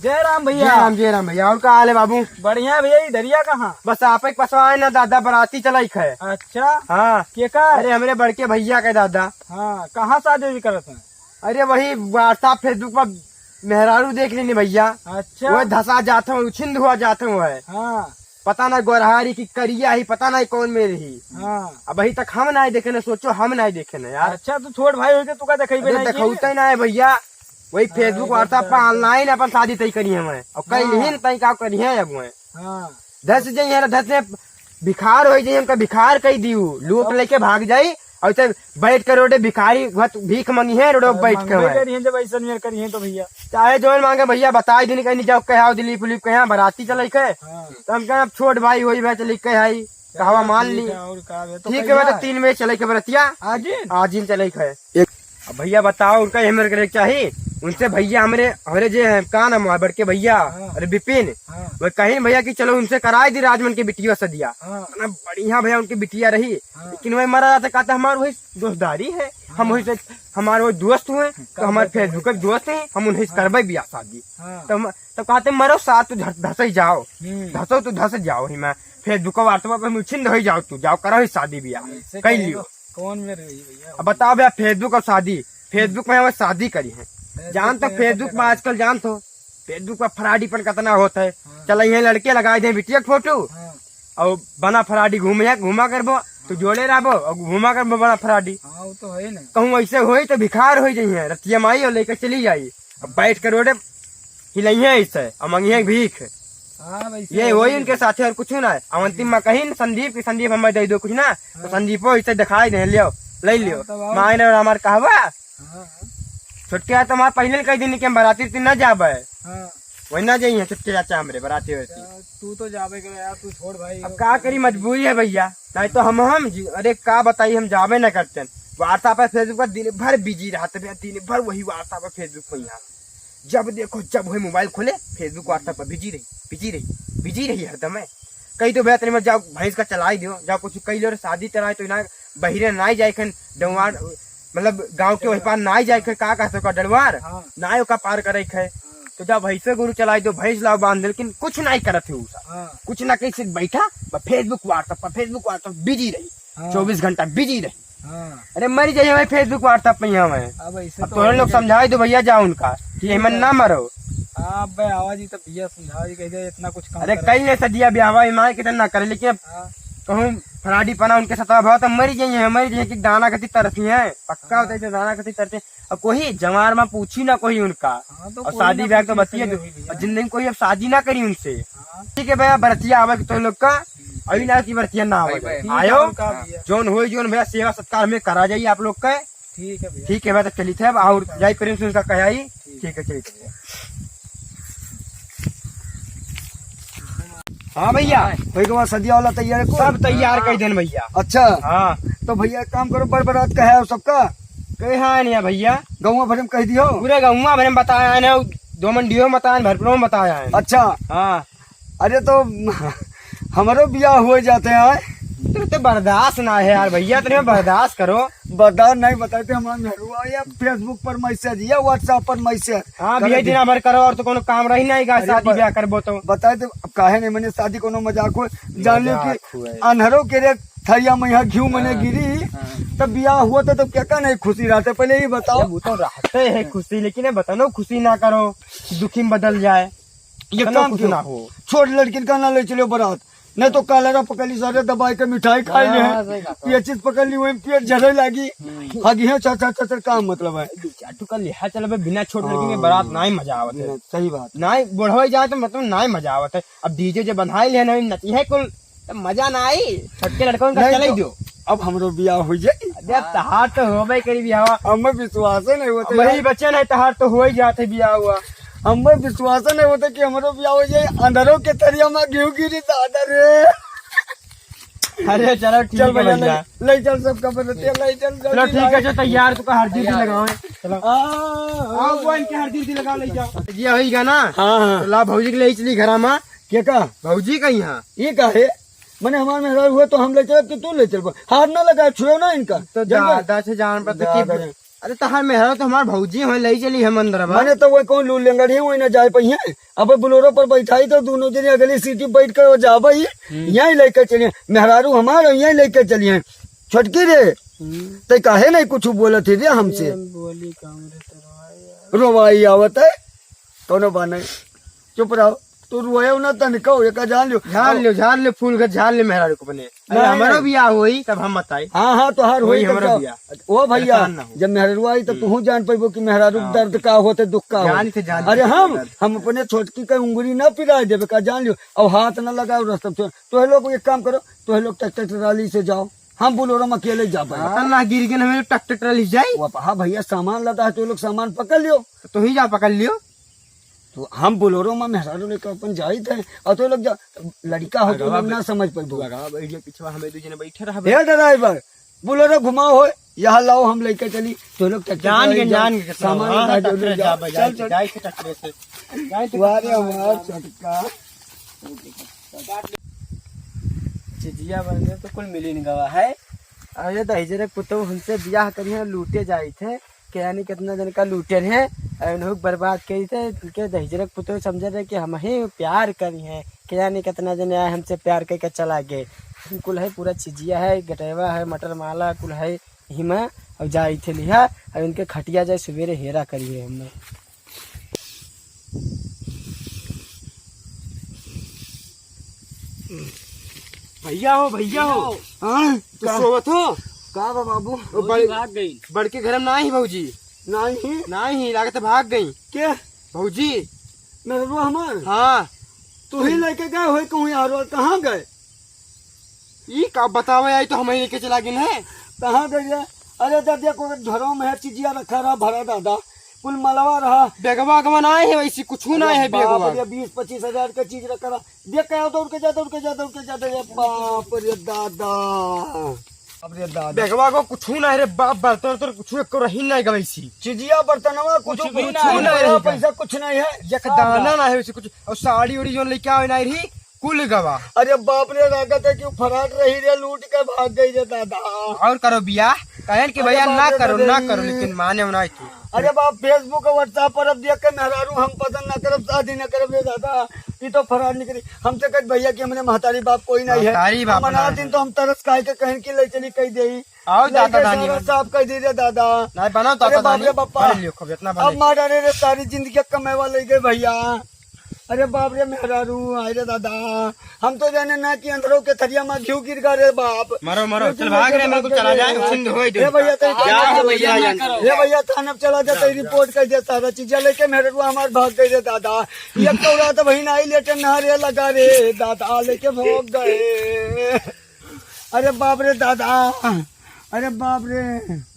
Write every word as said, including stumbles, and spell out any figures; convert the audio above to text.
जय राम भैया। जय राम, जय राम भैया। और का हाल है बाबू? बढ़िया भैया, ई धरिया कहाँ? बस आप एक पसवा है ना दादा, बराती चलाइक है। अच्छा। हाँ। केकर? अरे हमरे बड़के भैया के दादा। हाँ, कहाँ शादी उदी करत हैं? अरे वही WhatsApp, Facebook पर मेहरारू देख लेने भैया। अच्छा। वो धसा जात हूँ, उछिंद हुआ जात हूँ है। हाँ। पता ना गोरहारी की करिया ही, पता ना कौन में रही। हाँ। अब अभी तक हम ना देखे ना, सोचो हम ना देखे ना यार। अच्छा, तू छोट भाई होके तू का देखई अरे नहीं की? देखौते ना है भैया, वही अरे Facebook, WhatsApp पर दादा। Online अपन शादी तय करी हम, और कई हाँ। नहीं तय का करी है अब वह। हाँ। धस जाई है, धस से भिखार हो जाई, हमका भिखार कही दियो, लूट लेके भाग जाई, और इसे बैठ के रोडे भिखारी भत-, भीख मंगी है, रोडे बैठ के मंगबे भाई। करी है, जब ऐसा नियर करी है तो भैया। चाहे जौन मांगे भैया, बताई दिन कहीं जाओ, कहे आओ दिलीप उलीप कहे, हाँ, बराती चले के। हाँ। तो हम कहे, अब छोट भाई होई भाई, चली के आई, कहवा मान ठीक ली। है, और का बे, तो ठीक है, मैं तो कहिया? तीन बजे चले के बरतिया। आज ही? आज ही चले के है। एक अब भैया बताओ, उनका ये मेरे के चाही, उनसे भैया हमरे, हमरे जे हैं, का नाम है, बड़के भैया, हाँ। अरे विपिन, हाँ। वो कहीं भैया कि चलो उनसे कराई दी राजमन के बिटिया सदिया। हाँ। इतना बढ़िया भैया उनकी बिटिया रही, हाँ। लेकिन वही मरा जाता, कहता हमार वही दोस्तदारी है, हम हाँ। वही से, हमारे वो दोस्त हुए, तो का हमारे बात है? Facebook के दोस्त हैं, हम उन्हें से हाँ। करबे बियाह शादी। हाँ। तो हम, तो कहते मरो साथ तो धस, धस ही जाओ, हम्म। धसो तो धस जाओ ही मैं, Facebook WhatsApp पर मुछिंद हो ही जाओ, तू जाओ करो ही शादी बियाह, ऐसे कर करेगा। लियो। कौन में रही भैया? अब बताओ भैया, Facebook और शादी, Facebook में हम शादी करी है। Facebook जान तो में Facebook सब में आजकल जान तो, Facebook पर फ्रॉडीपन कितना होता है। हाँ। चला यहाँ लड़के लगाई दे बिटिया के फोटो, हाँ। और बना फ्रॉडी घूमे, घूमा करबो, तो हाँ। जोड़े रहबो और घूमा करबो बना फ्रॉडी। हाँ, वो तो है ना। कहूँ ऐसे होई तो भिखार हो जाइए, रतिया माई और लेकर चली जाई, अब बैठ के रोडे हिलइहे ऐसे, और मंगिहे भीख। हाँ भाई, ये सही वही है। उनके साथे और कुछ ना है। अवंती माँ कही न संदीप की, संदीप हमें दे दो कुछ ना, तो हाँ। संदीपो इसे दिखाई दे लियो, ले लियो। हाँ, तब और माँ ने हमार कहवा, हाँ, हाँ। छोटके है तो हमार पहले कह दिन कि हम बराती उराती ना जाबे। हाँ। वही ना जाइए छोटके चाचा हमरे बराती उराती। अच्छा, तू तो जाबे करो यार, तू छोड़ भाई। अब का करी, मजबूरी है भैया, नहीं तो हम, हम जी, अरे का बताई, हम जाबे ना करते। WhatsApp पर Facebook पर दिन भर बिजी रहते भैया, दिन भर वही WhatsApp पर Facebook पर यहाँ। जब देखो, जब वही मोबाइल खोले, Facebook, WhatsApp पर बिजी रही, बिजी रही, बिजी रही हरदम है। कही तो भैया, तनी मत जाओ, भैंस का चलाई दियो, जाओ कुछ कही लो रे, शादी कराए तो ना, बहिरे ना जाए खन, डंवार, मतलब गाँव के वही पार ना जाए खन, का कहते का डंवार, हाँ। ना ओका पार करे खे। हाँ। तो जब भैंसे गोरू चलाई दो, भैंस लाओ बांध दे, लेकिन कुछ नहीं करत है उ सब। हाँ। कुछ ना कहीं से बैठा, बस Facebook, WhatsApp पर, Facebook, WhatsApp बिजी रही, हाँ। चौबीस घंटा बिजी रही। हाँ। अरे मर जाइए भाई Facebook, WhatsApp पे यहाँ है। अब ऐसे अब तो तोहरे लोग समझाई दो भैया, जाओ उनका कि एमन ना मरो। हाँ, अब भाई आवाज ही तो भैया समझाओ जी, कह दे इतना कुछ काम अरे करे। कई ले सदिया भी आवा, ईमान के ना करे, लेकिन अब हाँ। कहूँ फ्रॉडीपना उनके साथ भाव तो मर जाइए, मर जाइए कि दाना कति तरसी है, पक्का हाँ। होता है जो दाना कति तरसी है। अब कोई जवार में पूछी ना कोई उनका। हाँ, तो और कोई शादी ना ब्याह तो पूछी, बतिया सही दो। हुई भैया। और जिंदगी में कोई अब शादी ना करी उनसे। हाँ। ठीक है भैया, बरतिया आवे तो लोग का, अभी ना की बरतिया ना आवे। भाई, भाई। ठीक है, आयो, और का भैया? जौन होई, जौन भैया सेवा सत्कार में करा जाई आप लोग का। ठीक है भैया। ठीक है भैया, तो चलित है अब, और ठीक है। जाई प्रेम से उनका कहे आई। ठीक। ठीक है, चलित है। हाँ भैया। हाँ। भाई के बाद सदिया वाला तैयार है को? सब तैयार कर देन भैया। अच्छा। हाँ। तो भैया एक काम करो, बड़ बरात का है सबका? कहे हाँ नहीं भैया। गौवा भरे में कह दियो। पूरे गौवा भरे में बताया है ना, दो मंडियों में बताया है, भरपुरों में बताया है। अच्छा। हाँ। अरे तो हमरो बियाह हो जाते हैं। तो, तो बर्दाश्त ना है यार भैया, इतने बर्दाश्त करो। बर्दाश्त नहीं बताते, हमारा मेहरुआ या Facebook पर मैसेज या WhatsApp पर मैसेज हाँ भैया, दिन भर करो और तो कोनो काम रही नहीं गा, अरे शादी ब-, ब्याह करबो तो। बताए तो अब काहे नहीं, मैंने शादी कोनो मजाक हो, जान लो मजाक कि हुआ है। अन्हरो के रे थरिया में यहाँ घिउ मने हाँ, गिरी, हाँ। तब बियाह हुआ था, तब क्या का नहीं खुशी रहते, पहले ये बताओ। अरे वो तो रहते हैं खुशी, लेकिन ये बताओ खुशी ना करो, दुखी में बदल जाए। ये बताओ काम कुछ क्यों? ना हो। छोट लड़किन का ना ले चलो बारात, नहीं तो कालरा पकड़ ली, सारे दबाई के मिठाई खाई ले हाँ, हैं। सही बात है। ये चीज पकड़ ली, वही पेट झरे लागी। हम्म। हगी है, चाचा, चाचा, काम मतलब है। दो चार ठुका लिहा चलबे, बिना छोट लड़की में हाँ। बारात नाई मजा आवत है। नहीं, सही बात है। नाई बढ़ाई जाए तो मतलब नाई मजा आवत है। अब DJ जे बंधाई ले ना, नची है कुल, तो मजा ना आई। छोटके लड़कों का नहीं चले तो दो। अब हमरो बियाह हो जाई। अबे अब तहार तो होबे करी बियाह। हमें विश्वास नहीं होता हमारे यार। बच्चे नहीं, तहार तो हो ही जाते बियाह हुआ। हमें विश्वास नहीं होता कि हमरो बियाह हो जाए। अंधरों के तरिया में घिउ गिरी दादा रे। अरे चलो ठीक चल है भैया, भैया। ले, ले चल सबका बरतिया, ले चल चलो जल्दी ठीक है, लाओ। जो तैयार तो हरदी उरदी लगाओ। चलो। आ, आओ, वो इनके हरदी उरदी लगा ले जाओ। ये होई गा ना? हाँ, हाँ। तो ला भौजी के ले चली घरा में। के का? भौजी का यहाँ। ये का है? मने हमार मेहरारू हुए तो हम ले चलब कि तू ले चलब? हाथ ना लगा, छुएउ ना इनका। तो जानवर। दादा से जान पर तो ज्यादा की जान। अरे तहार मेहरारू तो हमार भौजी होय, लई चली हम अंदर बा। माने तो वो कौन लू लेंगड़ी होई ना जाए पहिए। अब बोलेरो पर बैठाई तो दोनों जने अगली सीट पे बैठ कर जाबे ही। हम्म। यहीं लेके चलिए। मेहरारू हमार यहीं लेके चलिए। छोटकी रे, हम्म। ते काहे नहीं कुछ बोलत है रे हमसे? ये हम बोली काम रे तेरा भाई यार। रोवाई आवत है। कौनो बा नहीं। चुप रहो। तू रोएउ ना तनिको, एका जान लियो। झार लियो, झार लियो, फूल के झार लियो मेहरारू को अपने। अरे नहीं, हमारो नहीं। बियाह होई, तब हम बताई। हाँ, हाँ, तोहार होई, होई तब हमारो जाओ। बियाह। ओ भैया, परेशान ना हो। जब मेहरारू आई, तो हम्म। तू जान पैबो कि मेहरारू हाँ। दर्द का होते, दुख का जान होते। के जान अरे के हम, दर्द। हम अपने छोटकी का उंगली ना पिराए देबे का, जान लियो। अब हाथ ना लगाओ रस्तम से। तोहे लोग एक काम करो, तोहे लोग ट्रैक्टर ट्राली से जाओ, हम बोलेरो में अकेले जा पाए। हाँ, ना गिर गए, हमें ट्रैक्टर ट्राली जाई। वो, हाँ भैया, सामान लदा है, तो लोग सामान पकड़ लियो। तो तू ही जा पकड़ लियो। तो हम बोलेरो में मेहरारू लेके अपन जाइत है, और तो लोग जा, लड़का हो तो अगवा लोग ना बे-, समझ पाइबो। अगवा बैठ जा, पिछवा हमें दू जने बैठे रहबे। हे ड्राइवर, बोलेरो घुमाओ हो, यहाँ लाओ, हम लेके चली, तो लोग ट्रैक्टर जान के, जान के कितना सामान हाँ, उठा के ट्रैक्टर ले जाओ। जा, जा, चल, चल। जाए से ट्रैक्टर से। जाए से वाह रे, ट्रैक्टर हमार से। छोटका। चिजिया बने तो कुल मिली न गवा है। अरे दहिजरे पुतौ हमसे बियाह करिहे, लूटे जाइत है। के यानी कितना जन का लूटे रहे, और उन्हों बर्बाद करी थे। इनके दहिजरक पुतौ समझ रहे कि हम ही प्यार करी हैं। के यानी कितना जन आए हमसे प्यार करके चला गए। कुल है, पूरा चिजिया है, गटेवा है, मटर माला कुल है हिमा, और जाई थे लिहा, और इनके खटिया जाए सवेरे हेरा करिए हमने। भैया हो, भैया हो। हाँ? तो का? सोवत हो? का बा बाबू? वो भौजी बड़-, भाग गई। बड़के घर में ना ही भौजी। ना ही? ना ही, लागत भाग गई। के? भौजी। मेहररुआ हमार? हाँ। तू ही लेके गए होई कहूँ यार, और कहाँ गए? ई का बतावे, आई तो हम ही लेके चला गए हैं। कहाँ गए रे? अरे दादा, को घरों में है, चिजिया रखा रहा भरा दादा, कुल मलवा रहा। बेगवा अगवा ना है, वैसे कुछ ना अरे है बाप बेगवा। रे, बीस पच्चीस हजार का चीज रखा रहा। देख के आओ, दौड़ के जा, दौड़ के जा, दौड़ के जा, दे, बाप रे दादा। बाप रे दादा। बेगवा को कुछ ना है रे बाप, बर्तन वर्तन कुछ एक रही नहीं गवैसी। चिजिया बर्तनवा कुछ कुछ भी कुछ ना है। नहीं रही। पैसा कुछ नहीं है। एक दाना ना है वैसे कुछ, और साड़ी उड़ी जो लेके आवे नहीं रही, कुल गवा। अरे बाप रे, लागत है कि उ फरार रही रे, लूट के भाग गई रे दादा। और करो बियाह, कहन कि अरे भैया बाप ना रे करो, दादा ना रे। करो, लेकिन माने ना तू। अरे बाप, Facebook और WhatsApp पर अब देख के मेहरारू हम पसंद ना करब, शादी ना करब रे दादा। ई तो फरार निकली। हमसे कह भैया कि हमरे महतारी बाप कोई नहीं है। महतारी बाप हम मना ना दिन है। तो हम तरस खाए के कहन कि ले चली कह दे। आओ ले दादा के दानी सारा बन। साफ कह दी रे दादा। नहीं बनाओ अरे दादा बाप दानी। रे बापा। बन लियो खूब, इतना बन अब लियो। मार डाले रे, सारी जिंदगी कमेवा ले गए भैया। अरे बाप रे मेहरारू, आय रे दादा, हम तो जाने ना कि अंधरो के थरिया में घिउ गिर गा रे बाप। मरो, मरो, चल भाग रे, मरो, चला जाए, उछिंद होई दे। हे भैया, तेरी क्या हो भैया, जान करो। हे भैया, थाना पे चला जा, तेरी रिपोर्ट कर दे, सारा चीजें लेके मेहररुआ हमार भाग गई रे दादा। ये कौड़ा तो वही नहीं लेटे ना रे लगा रे दादा, लेके भाग गए। अरे बाप रे दादा, अरे बाप रे।